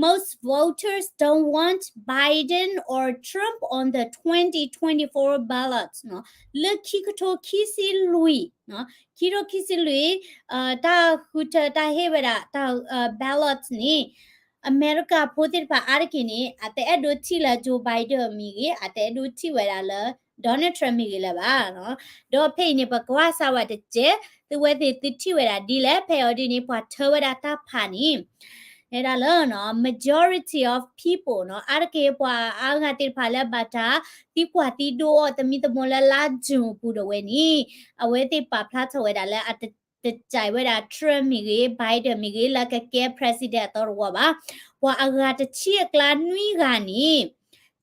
most voters don't want Biden or Trump on the twenty twenty-four ballot နီၤ, လၢခံကထိခံဆံလွံၢ်, ခံကထိခံဆံလွံၢ် တၢ်ဃုထၢတၢ်ဟ့ၣ်ဝဲဒၣ်တၢ် ballot န့ၣ် အမဲရကၤဖိသ့ၣ်တဖၣ်အါတက့ၢ်န့ၣ် အတအဲၣ်ဒိးထံၣ်လၢ Joe Biden မ့ၢ်ဂ့ၤ, အတအဲၣ်ဒိးထံၣ်ဝဲဒၣ်လၢ Donald Trump မ့ၢ်ဂ့ၤလၢၤဘၣ်. ဒီးဖဲအံၤန့ၣ် ပကကွၢ်စၢ်ဝဲတစဲး သုဝဲသ့ၣ်သုထံၣ်ဝဲဒၣ်ဒ်လဲၣ်. ဖဲအံၤဒ်န့ၣ် ပှၤထၢဝဲဒၣ်တၢ်ဖးန့ၣ် တဲဒၣ်လၢ majority of people နီၤ, အါတက့ၢ်ပှၤအါဂၤသ့ၣ်တဖၣ်လၢ ဘၣ်တၢ်သံကွၢ်သံဒိအီၤ သမံသမိးလၢလါ June အပူၤဒၣ်ဝဲန့ၣ် အဝဲသ့ၣ်ပာ်ဖျါထီၣ်ဝဲဒၣ်လၢ အတ တကြိုက်ဝဲဒၣ် Trump မ့ၢ်ဂ့ၤ, Biden မ့ၢ်ဂ့ၤ လၢကကဲ president အသီတဝီဘၣ်. ပှၤအဂၤတဆံအကျါနွံဂၤန့ၣ်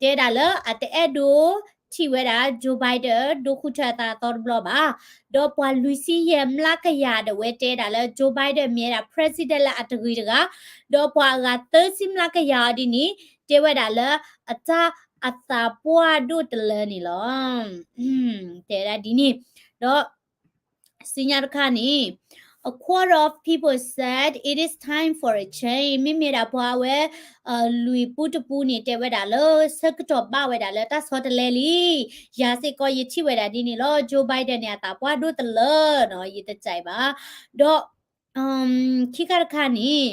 တဲဒၣ်လၢအတအဲၣ်ဒိးထံၣ်ဝဲဒၣ် Joe Biden ဒိဃုထၢအသးအသီတဘျီဘၣ်. ဒီးပှၤလွံၢ်ဆံယဲၢ်မျးကယၤဒၣ်ဝဲတဲဒၣ်လၢ Joe Biden မ့ၢ်ဝဲဒၣ် president လၢအတဂ့ၤတဂၤ, ဒီးပှၤအဂၤသၢဆံမျးကယၤအီၤဒ်န့ၣ် တဲဝဲဒၣ်လၢ အတၢ်အသးပှၢ်ဒိၣ်တလၢန့ၣ်လီၤ. တဲဝဲဒၣ်ဒ်န့ၣ်, ဒီး ဆူညါတခါန့ၣ် a quarter of people said it is time for a change မ့မ့ၢ်ဒၣ်ပှၤအဝဲ လွံၢ်ပူတပူန့ၣ် တဲဝဲဒၣ်လၢ ဆၢကတီၢ်ဘၣ်ဝဲဒၣ်လၢတၢ်ဆီတလဲလံ. ယၤစ့ၢ်ကီးယထံၣ်ဝဲဒၣ်ဒ်န့ၣ်လီၤ. Joe Biden န့ၣ် အသးပှၢ်ဒိၣ်တလၢနီၤ, ယတကြိုက်ဘၣ်. ဒီး ခံခါတခါန့ၣ်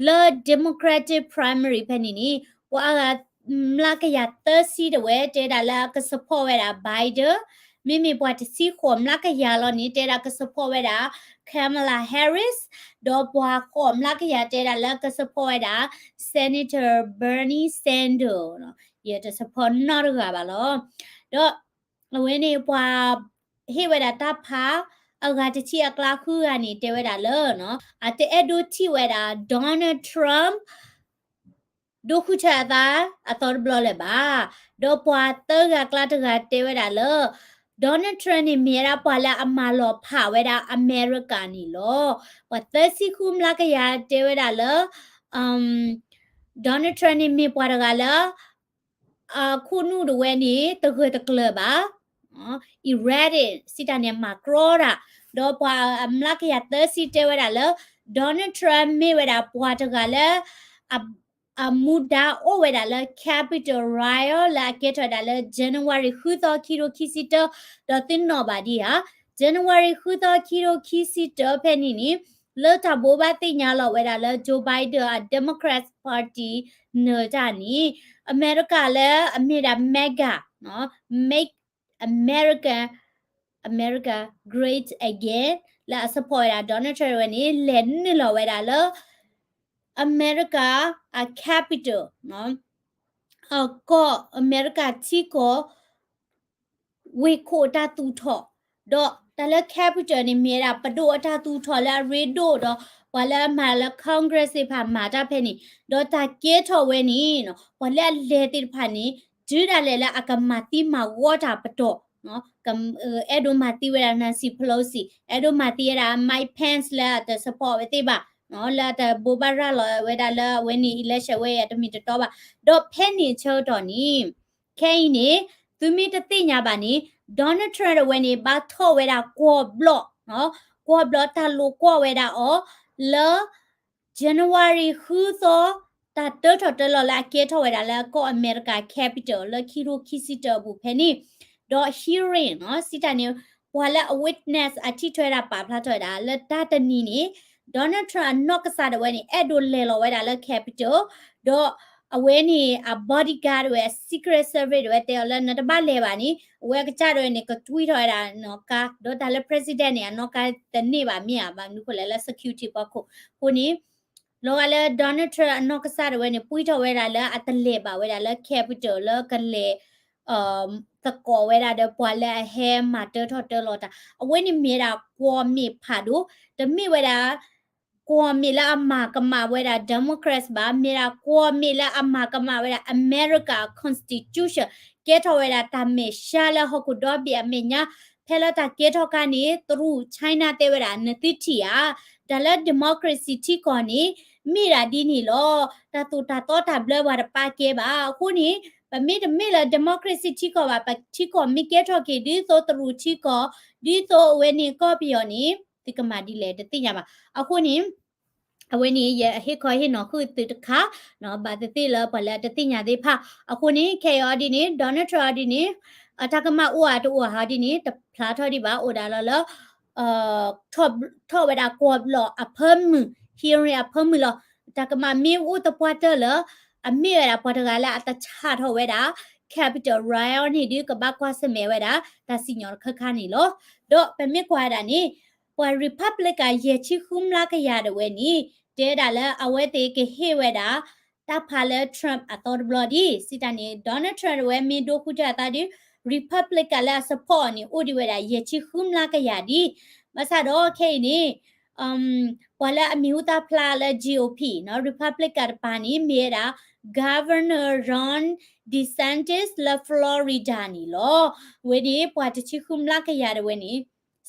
လၢ Democratic primary ဖဲန့ၣ်န့ၣ် ပှၤအဂၤ မျးကယၤသၢဆံဒၣ်ဝဲ တဲဒၣ်လၢက support ဝဲဒၣ် Biden, မ့မ့ၢ်ပှၤတဆံဃိးမျးကယၤလီၤန့ၣ် တဲဒၣ်က support ဝဲဒၣ် Kamala Harris, ဒီးပှၤဃိးမျးကယၤတဲဒၣ်လၢက support ဝဲဒၣ် Senator Bernie Sanders နီၤ, ယတ support နီတဂၤဘၣ်လီၤ. ဒီး အဝဲန့ၣ်ပှၤ ဟ့ၣ်ဝဲဒၣ်တၢ်ဖး အဂၤတဆံအကျါဃုဂၤန့ၣ် တဲဝဲဒၣ်လၢ အတအဲၣ်ဒိးထံၣ်ဝဲဒၣ် Donald Trump ဒိဃုထၢအသးအသီတဘျီလၢၤဘၣ်. ဒီးပှၤသၢဂၤအကျါတဂၤတဲဝဲဒၣ်လၢ Donald Trump န့ၣ်မ့ၢ်ဝဲဒၣ်ပှၤလၢအမၤလီၤဖးဝဲဒၣ်အမဲရကၤန့ၣ်လီၤ. ပှၤသၢဆံဃုမျးကယၤတဲဝဲဒၣ်လၢ Donald Trump န့ၣ်မ့ၢ်ပှၤတဂၤလၢ အခိၣ်နူာ်ဒၣ်ဝဲန့ၣ် တဂၢၢ်တကျၢၤဘၣ်, erratic စံးတၢ်န့ၣ် မၤကြီတၢ်, ဒီးပှၤအမျးကယၤသၢဆံတဲဝဲဒၣ်လၢ Donald Trump မ့ၢ်ဝဲဒၣ်ပှၤတဂၤလၢ အမူဒါအိၣ်ဝဲဒၣ်လၢ Capitol Riot လၢအကဲထီၣ်ဝဲဒၣ်လၢ January ဃုသီ ခံကထိခံဆံတၢ, ဒီးသုနီၣ်ဘၣ်ဒံးဧါ, January ဃုသီ ခံကထိခံဆံတၢဖဲန့ၣ်န့ၣ် လၢတၢ်ဘိးဘၣ်သ့ၣ်ညါလီၤဝဲဒၣ်လၢ Joe Biden အ Democrats Party နၢၤတၢ်န့ၣ် အမဲရကၤလၢအမ့ၢ်ဒၣ် MAGA နီၤ, Make America, America Great Again လၢအ support ဝဲဒၣ် Donald Trump ဝဲန့ၣ် လဲၤနုာ်လီၤဝဲဒၣ်လၢ အမဲရကၤအ Capitol နီၤ, အကီၢ်အမဲရကၤထံကီၢ် ဝ့ၢ်ခိၣ်အတၢ်သူၣ်ထီၣ်, ဒီးတၢ်လၢ Capitol န့ၣ် မ့ၢ်ဝဲဒၣ်ပဒိၣ်အတၢ်သူၣ်ထီၣ်လၢအရ့ဒိၣ်ဒီး ပှၤလၢအမၤလၢ Congress သ့ၣ်တဖၣ်မၤတၢ်ဖဲန့ၣ်, ဒီးတၢ်ကဲထီၣ်ဝဲန့ၣ် ပှၤလၢအလဲၤသ့ၣ်တဖၣ်န့ၣ် တုၤဒၣ်လဲာ်လၢအကမၤသံမၤဝီတၢ်ပတီၢ်, အဲၣ်ဒိးမၤသံဝဲဒၣ် Nancy Pelosi, အဲၣ်ဒိးမၤသံဝဲဒၣ် Mike Pence လၢအတ support ဝဲသ့ၣ်ဘၣ်, လၢအတဘိးဘၣ်ရၤလီၤဝဲဒၣ်လၢအဝဲန့ၣ် election ဝဲအံၤတမ့ၢ်တတီဘၣ်, ဒီးဖဲန့ၣ်အဆၢကတီၢ်န့ၣ် ခဲအံၤန့ၣ် သုမ့ၢ်တသ့ၣ်ညါဘၣ်န့ၣ် Donald Trump တဝဲန့ၣ် ဘၣ်ထီၣ်ဝဲဒၣ်ကွီၢ်ဘျီၣ်, ကွီၢ်ဘျီၣ်တၢ်လိာ်ကွီၢ်ဝဲဒၣ်အီၤ လၢ January ဃုသီ တၢ်တၢထီၣ်တၢလီၤလၢအကဲထီၣ်ဝဲဒၣ်လၢကီၢ်အမဲရကၤ Capitol လၢခံကထိခံဆံတၢအပူၤဖဲန့ၣ်, ဒီး hearing နီၤ စံးတၢ်န့ၣ် ပှၤလၢအ witness အထံၣ်ထွဲဒၣ်ပာ်ဖျါထီၣ်ဝဲဒၣ်လၢတၢ်တနံၤန့ၣ် Donald Trump အနီၢ်ကစၢ်ဒၣ်ဝဲန့ၣ် အဲၣ်ဒိးလဲၤလီၤဝဲဒၣ်လၢ Capitol ဒီးအဝဲန့ၣ် အ bodyguard ဒၣ်ဝဲ အ Secret Service ဒၣ်ဝဲတဲအီၤလၢ နတဘၣ်လဲၤဘၣ်န့ၣ် အဝဲအကစၢ်ဒၣ်ဝဲန့ၣ် ကတွံထီၣ်ဝဲဒၣ်နီၣ်ကါ, ဒီးတၢ်လၢ president န့ၣ် အနီၣ်ကါတန့ၢ်ဘၣ်မ့ၢ်ဧါ, ဘၣ်မနုၤဃိလဲၣ်လၢ security ဖီခိၣ်အဃိန့ၣ် လီၤဂာ်လၢ Donald Trump အနီၢ်ကစၢ်ဒၣ်ဝဲန့ၣ် ပှံထီၣ်ဝဲဒၣ်လၢအတလဲၤဘၣ်ဝဲဒၣ်လၢ Capitol လၢကလဲၤ သကိးဝဲဒၣ်ဒီးပှၤလၢအဟဲမၤတၢထီၣ်တၢလီၤတၢ်, အဝဲန့ၣ်မ့ၢ်ဒၣ်ကွီၢ်မ့ၢ်ဖးဒိၣ်, တမ့ၢ်ဝဲဒၣ် ကွီၢ်မ့ၢ်လၢအမၤကမၣ်ဝဲဒၣ် Democrats ဘၣ်, မ့ၢ်ဒၣ်ကွီၢ်မ့ၢ်လၢအမၤကမၣ်ဝဲဒၣ် America Constitution, ကဲထီၣ်ဝဲဒၣ်တၢ်မဲာ်ဆှးလၢဟီၣ်ခိၣ်ဒီဘ့ၣ်အမဲာ်ညါ, ဖဲလၢတၢ်ကဲထီၣ်ခါန့ၣ် သရူး China တဲဝဲဒၣ် နသုထံၣ်ဧါ, တၢ်လၢ democracy ထံကီၢ်န့ၣ် မ့ၢ်ဒၣ်ဒ်န့ၣ်လီၤ. တၢ်သိၣ်တၢ်သီတၢ်ဘျၢပှၤတပာ်ကဲဘၣ်. အဃိန့ၣ် ပမ့ၢ်တမ့ၢ်လၢ democracy ထံကီၢ်ဘၣ်, ပထံကီၢ်မ့ၢ်ကဲထီၣ်က့ၤ ဒ်သိးတရူးထံကီၢ်, ဒ်သိးအဝဲန့ၣ်ကီၢ်ပယီၤန့ၣ် သုကမၤဒ်လဲၣ်တသ့ၣ်ညါဘၣ်. အဃိန့ၣ် အဝဲန့ၣ် ယဟ့ၣ်ခီဟ့ၣ်နီၤဃုာ်သုတခါ, ဘၣ်သ့ၣ်သ့ၣ်လၢပှၤလၢအတသ့ၣ်ညါသ့ၣ်တဖၣ်. အဃိန့ၣ် ခဲအံၤအီၤဒ်န့ၣ် Donald Trump အီၤဒ်န့ၣ် အတၢ်ကမၣ်အိၣ်အတအိၣ်အဟီဒ်န့ၣ် တဖျါထီၣ်ဒံးဘၣ်, အိၣ်ဒၣ်လီၤလၢ ထီၣ်ဝဲဒၣ်ကွီၢ်ဘျီၣ်အဖၢမုၢ်, hearing အဖၢမုၢ်လီၤ. တၢ်ကမၣ်မ့ၢ်အိၣ်သပှၢ်တၢၢ်လၢ အမ့ၢ်ဝဲဒၣ်ပှၤတဂၤလၢအတဆၣ်ထီၣ်ဝဲဒၣ် Capitol Hill န့ၣ်ဒီး ကဘၣ်ကွၢ်ဆၢၣ်မဲာ်ဝဲဒၣ် တၢ်စံၣ်ညီၣ်တခါခါန့ၣ်လီၤ. ဒီးပမ့ၢ်ကွၢ်ဝဲဒၣ်န့ၣ် ပှၤ Republican ယဲၢ်ဆံဃုမျးကယၤဒၣ်ဝဲန့ၣ် တဲဒၣ်လၢအဝဲသ့ၣ်ကဟ့ၣ်ဝဲဒၣ် တၢ်ဖးလၢ Trump အသီတဘျီဒံး, စံးတၢ်န့ၣ် Donald Trump ဒၣ်ဝဲမ့ၢ်ဒိဃုထၢအသးဒီး Republican လၢအ support အီၤန့ၣ် အိၣ်ဒံးဝဲဒၣ် ယဲၢ်ဆံဃုမျးကယၤဒံး. ဘၣ်ဆၣ်ဒီးခဲအံၤန့ၣ် ပှၤလၢအမံၤဟူသၣ်ဖျါလၢ GOP နီၤ Republican တပၤန့ၣ် မ့ၢ်ဝဲဒၣ် Governor Ron DeSantis လၢ Florida န့ၣ်လီၤ. ဝဲန့ၣ် ပှၤတဆံဃုမျးကယၤဒၣ်ဝဲန့ၣ်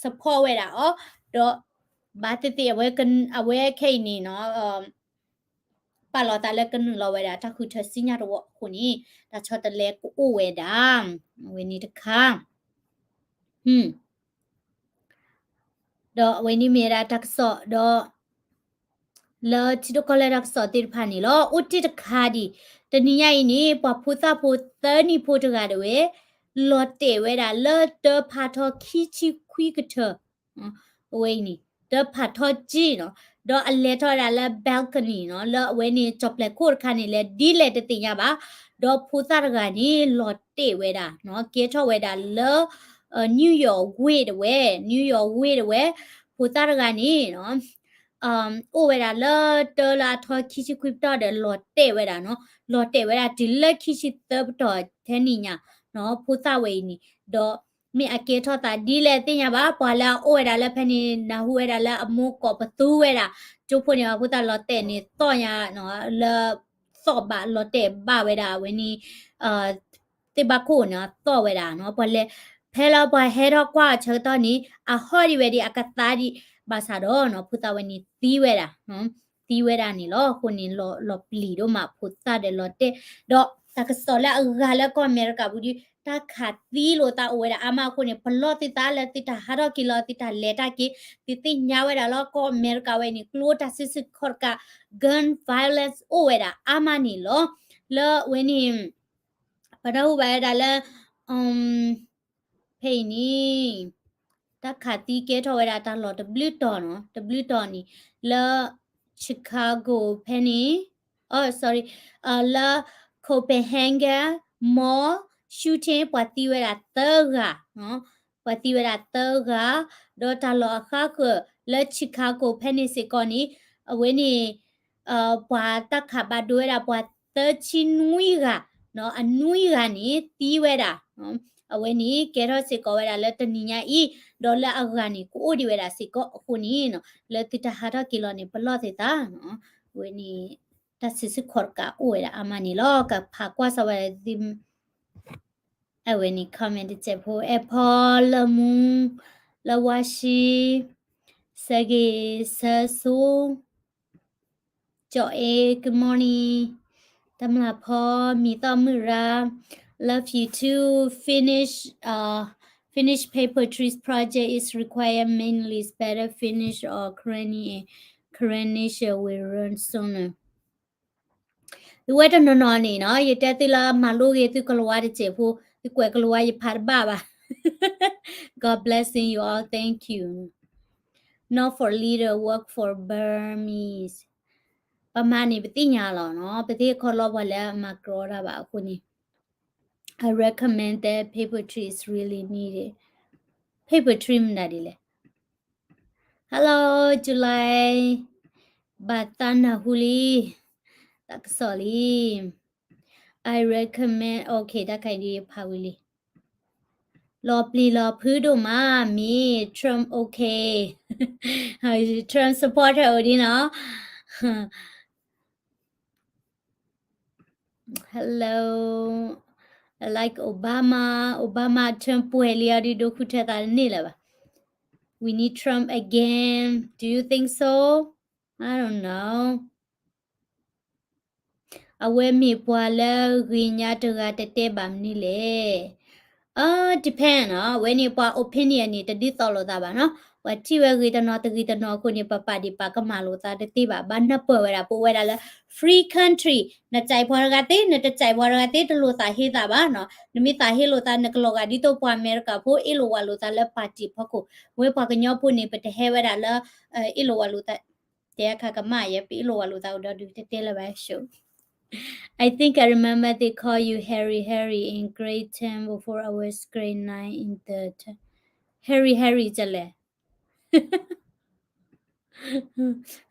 support ဝဲဒၣ်အီၤ, ဒီး ဘၣ်သ့ၣ်သ့ၣ် အဝဲခဲအံၤန့ၣ်နီၤ ပာ်လီၤသးလၢကနုာ်လီၤဝဲဒၣ်တၢ်ဃုထၢစံညါတဝီအဃိန့ၣ် တၢ်ဆီတလဲကအိၣ်ဝဲဒၣ် အဝဲန့ၣ်တခါ ဒီးအဝဲန့ၣ်မ့ၢ်ဝဲဒၣ်တၢ်ကစီၣ်ဒီး လၢထံဒိၣ်ကီၢ်လဲၢ်တၢ်ကစီၣ်သ့ၣ်တဖၣ်န့ၣ်လီၤ. အိၣ်တ့ၢ်တခါဒံး တနံၤညါအံၤန့ၣ် ပှၤဖိသၣ်ဖိသၢနံၣ်ဖိတဂၤဒၣ်ဝဲ လီၤတဲာ်ဝဲဒၣ်လၢတၢဖးထီခံဆံခွံကထၢ အဝဲအံၤန့ၣ် တၢဖးထီကံနီၤ ဒီးအလဲၤထီၣ်ဝဲဒၣ်လၢ balcony နီၤ လၢအဝဲန့ၣ် ကၠီၣ်ပျဲၢ်ခိၣ်တခါန့ၣ် လဲၤဒ်လဲၣ်တသ့ၣ်ညါဘၣ်. ဒီးဖိသၣ်တဂၤန့ၣ် လီၤတဲာ်ဝဲဒၣ်နီၤ ကဲထီၣ်ဝဲဒၣ်လၢ New York ဝ့ၢ်ဒၣ်ဝဲ New York ဝ့ၢ်ဒၣ်ဝဲ ဖိသၣ်တဂၤန့ၣ်နီၤ အိၣ်ဝဲဒၣ်လၢတၢလၢအထီခံဆံခွံပတီၢ်ဒီး လီၤတဲာ်ဝဲဒၣ်နီၤ လီၤတဲာ်ဝဲဒၣ်တုၤလၢခံဆံသၢပတီၢ်ထဲန့ၣ်ညါနီၤ ဖိသၣ်ဝဲအံၤန့ၣ် ဒီးမ့ၢ်အကဲထီၣ်သးဒ်လဲၣ်သ့ၣ်ညါဘၣ်. ပှၤလၢအအိၣ်ဝဲဒၣ်လၢဖဲန့ၣ် နၢ်ဟူဝဲဒၣ်လၢအမိၢ်ကိးပသူဝဲဒၣ် ကၠိဖိန့ၣ် အဖိသၣ်လီၤတဲာ်န့ၣ်သီၣ်ညါနီၤ လၢ သီၣ်ဘၣ်လီၤတဲာ်ဘၣ်ဝဲဒၣ်အဝဲန့ၣ် သ့ၣ်ဘၣ်ခိၣ်န့ၣ် သီၣ်ဝဲဒၣ်နီၤ ပှၤလဲၤ ဖဲလၢပှၤဟဲထီၣ်ကွၢ်အဆၢကတီၢ်န့ၣ် အဟီၣ်ဒံးဝဲဒ်အကသါဒံး ဘၣ်ဆၣ်ဒီးနီၤ ဖိသၣ်ဝဲန့ၣ်သံဝဲဒၣ် သံဝဲဒၣ်န့ၣ်လီၤ. အဃိန့ၣ် လီၤပျံၤဒိၣ်မး ဖိသၣ်ဒီးလီၤတဲာ် ဒီးတၢ်ကစီၣ်လၢအဂၤလၢကီၢ်အမဲရကၤပူၤဒီး တၢ်ခးသံလိာ်သးအိၣ်ဝဲဒၣ်အါမးအဃိန့ၣ် ပလီၢ်သုသးလၢသုတၢ်ဟးထီၣ်က့ၤလီၤ သုတၢ်လဲၤတၢ်က့ၤ သုသ့ၣ်ညါဝဲဒၣ်လၢကီၢ်အမဲရကၤဝဲန့ၣ် ကျိတၢ်စုဆူၣ်ခီၣ်တကး gun violence အိၣ်ဝဲဒၣ်အါမးန့ၣ်လီၤ. လၢအဝဲန့ၣ် ပတၢ်ဟူးဘၣ်ဝဲဒၣ်လၢ ဖဲအံၤန့ၣ် တၢ်ခးသံကဲထီၣ်ဝဲဒၣ်တၢ်လီၢ်တဘျုးတီၤနီၤ တဘျုးတီၤန့ၣ် လၢ Chicago ဖဲန့ၣ် sorry လၢ Copenhagen Mall shooting ပှၤသံဝဲဒၣ်သၢဂၤ ပှၤသံဝဲဒၣ်သၢဂၤ ဒီးတၢ်လီၢ်အဃါဃၢၤလၢ Chicago ဖဲန့ၣ်စ့ၢ်ကီးန့ၣ် အဝဲန့ၣ် ပှၤတၢ်ခးဘၣ်ဒိဝဲဒၣ်ပှၤသၢဆံနွံဂၤ အနွံဂၤန့ၣ်သံဝဲဒၣ် အဝဲန့ၣ်ကဲထီၣ်စ့ၢ်ကီးဝဲဒၣ်လၢတနံၤညါအံၤ ဒီးလၢအဂၤန့ၣ် ကအိၣ်ဒံးဝဲဒၣ်စ့ၢ်ကီးအဃိန့ၣ် လၢသုတၢ်ဟးထီၣ်က့ၤလီၤန့ၣ် ပလီၢ်သုသး အဝဲန့ၣ် တၢ်စုဆူၣ်ခီၣ်တကးအိၣ်ဝဲဒၣ်အါမးန့ၣ်လီၤ. ကဖးကွၢ်စၢၤဝဲဒၣ်သု အဝဲန့ၣ် comment တစဲးဖိ အဲၣ်ဖီလၢမူ လၢဝါရှံ ဆၢဂ့ၤဆၢဆိ ကၠီၣ်အ့ good morning တၢ်မျၢ်ဖီ မံၤသီၣ်မုၢ်ရၢ love you too finish uh finish paper trees project is required mainly better finish or chronic chronic will run sooner သုဝဲတနီၤနီၤန့ၣ်နီၤ ယတဲသုလၢမၤလိဂ့ၤသုကလၤဝါတစဲးဖိ သုကွဲးကလၤဝါယဖးတဘၣ်ဘၣ် God blessing you all, thank you. Not for leader, work for Burmese. ပမၤန့ၣ်ပသ့ၣ်ညါလီၤနီၤ ပသ့ၣ်ခီလီပှၤလၢအမၤကြီတၢ်ဘၣ်အဃိန့ၣ် I recommend that paper tree is really needed. Paper tree မနုၤဒ်လဲၣ် Hello July ဘၣ်သးနၢ်ဟူလံ တၢ်ကစီၣ်လံ I recommend okay တၢ်ခါအံၤဒ်ဖးဝံၤလံ လီၤပျံၤလီၤဖုးဒိၣ်မး မ့ၢ် Trump okay Trump supporter အိၣ်ဒ်နီၤ Hello like Obama Obama Trump ပှဲၤလံအီၤဒ်ဒိဃုထၢသးတန့ၢ်လၢၤဘၣ် We need Trump again. Do you think so? I don't know. အဝဲမ့ၢ်ပှၤလၢဂ့ၤညါတဂၤတတဲဘၣ်မနုၤလဲၣ်. အ depend နီၤ, အဝဲန့ၣ်ပှၤ opinion န့ၣ် တဒ်သိးလိာ်သးဘၣ်နီၤ. ပှၤထံၣ်ဝဲဂ့ၤတနီၤတဂ့ၤတနီၤအဃိန့ၣ် ပပာ်ဒံးပာ်ကမၣ်လိာ်သးတသ့ဘၣ်. ဘၣ်နၢ်ပၢၢ်ဝဲဒၣ် ပအိၣ်ဝဲဒၣ်လၢ free country, နကြိုက်ပှၤတဂၤသ့ နတကြိုက်ပှၤတဂၤသ့ တလိၣ်သးဟ့သးဘၣ်နီၤ. နမ့ၢ်သးဟ့လိာ်သး နကလီၤဂာ်ဒ်သိးပှၤအမဲရကၤဖိ အ့ၣ်လိာ်ဝးလိာ်သးလၢ party ဖီခိၣ်. ဝဲပှၤကညီဖိန့ၣ် ပတဟဲဝဲဒၣ်လၢ အ့ၣ်လိာ်ဝးလိာ်သး တဲအခါကမၣ်ယဲ ပအ့ၣ်လိာ်ဝးလိာ်သးအိၣ်ဒီးဒုးတတဲလၢၤဘၣ် show. I think I remember they call you Harry Harry in grade ten before I was grade nine in the t-, Harry Harry ကလဲၣ်.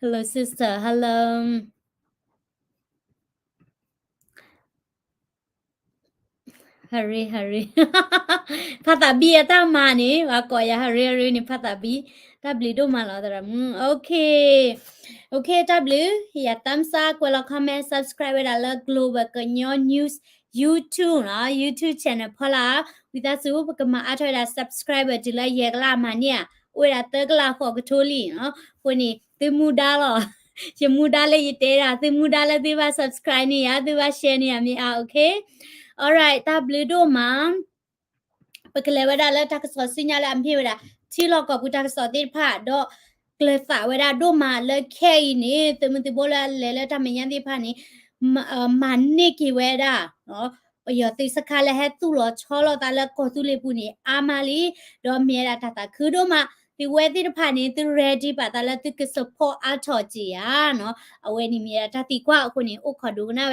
Hello sister, hello. Harry Harry ဖးသးဘံအတၢ်မၤန့ၣ် ပှၤကိးယၤ Harry Harry န့ၣ် ဖးသးဘံ. တၢ်ဘျုးဒိၣ်မးလီၤ သရၣ်မုၣ်. Okay, okay, တၢ်ဘျုး, ယ thumbs up, ကွဲးလီၤ comment, subscribe ဝဲဒၣ်လၢ Global ကညီ News YouTube နီၤ, YouTube channel ဖီလာ်. ဝံသးစူၤ ပကမၤအါထီၣ်ဝဲဒၣ် subscriber တုၤလၢယဲၢ်ကလးမၤန့ၢ်ဧါ, အိၣ်ဝဲဒၣ်သၢကလးဃိးကထိလံနီၤ. အဃိန့ၣ် သုမူဒါလီၤ. ယမူဒါလၢယတဲဒၣ် သုမူဒါလၢသုဘၣ် subscribe န့ၢ်ယၤ, သုဘၣ် share န့ၢ်ယၤမ့ၢ်အါ, okay. Alright, တၢ်ဘျုးဒိၣ်မး. ပကလဲၤဝဲဒၣ်လၢတၢ်ကစီၣ်ဆူညါလၢအမ့ၢ်ဝဲဒၣ် ထံလီၢ်ကီၢ်ပူၤတၢ်ကစီၣ်သ့ၣ်တဖၣ် ဒီးကျၢၤသးဝဲဒၣ်ဒိၣ်မးလၢခဲအံၤန့ၣ် သုးမုၢ်သံၣ်ဘိလၢအလဲၤလၢတၢ်မဲာ်ညါသ့ၣ်တဖၣ်န့ၣ် မၤန့ၢ်က့ၤဝဲဒၣ် ပယီၤသုးစခါလၢဟဲသူၣ်လီၤဆီလီၤသးလၢကီၢ်သူလ့ၤပူၤန့ၣ် အါမးလံ, ဒီးမ့ၢ်ဝဲဒၣ်တၢ်သးခုဒိၣ်မး, သုးဝဲသ့ၣ်တဖၣ်န့ၣ် သု ready ဘၣ်သးလၢသုက support အါထီၣ်က့ၤဧါနီၤ, အဝဲန့ၣ်မ့ၢ်ဝဲဒၣ်တၢ်သံကွၢ်အဃိန့ၣ် အိၣ်ခိးဒိကနၣ်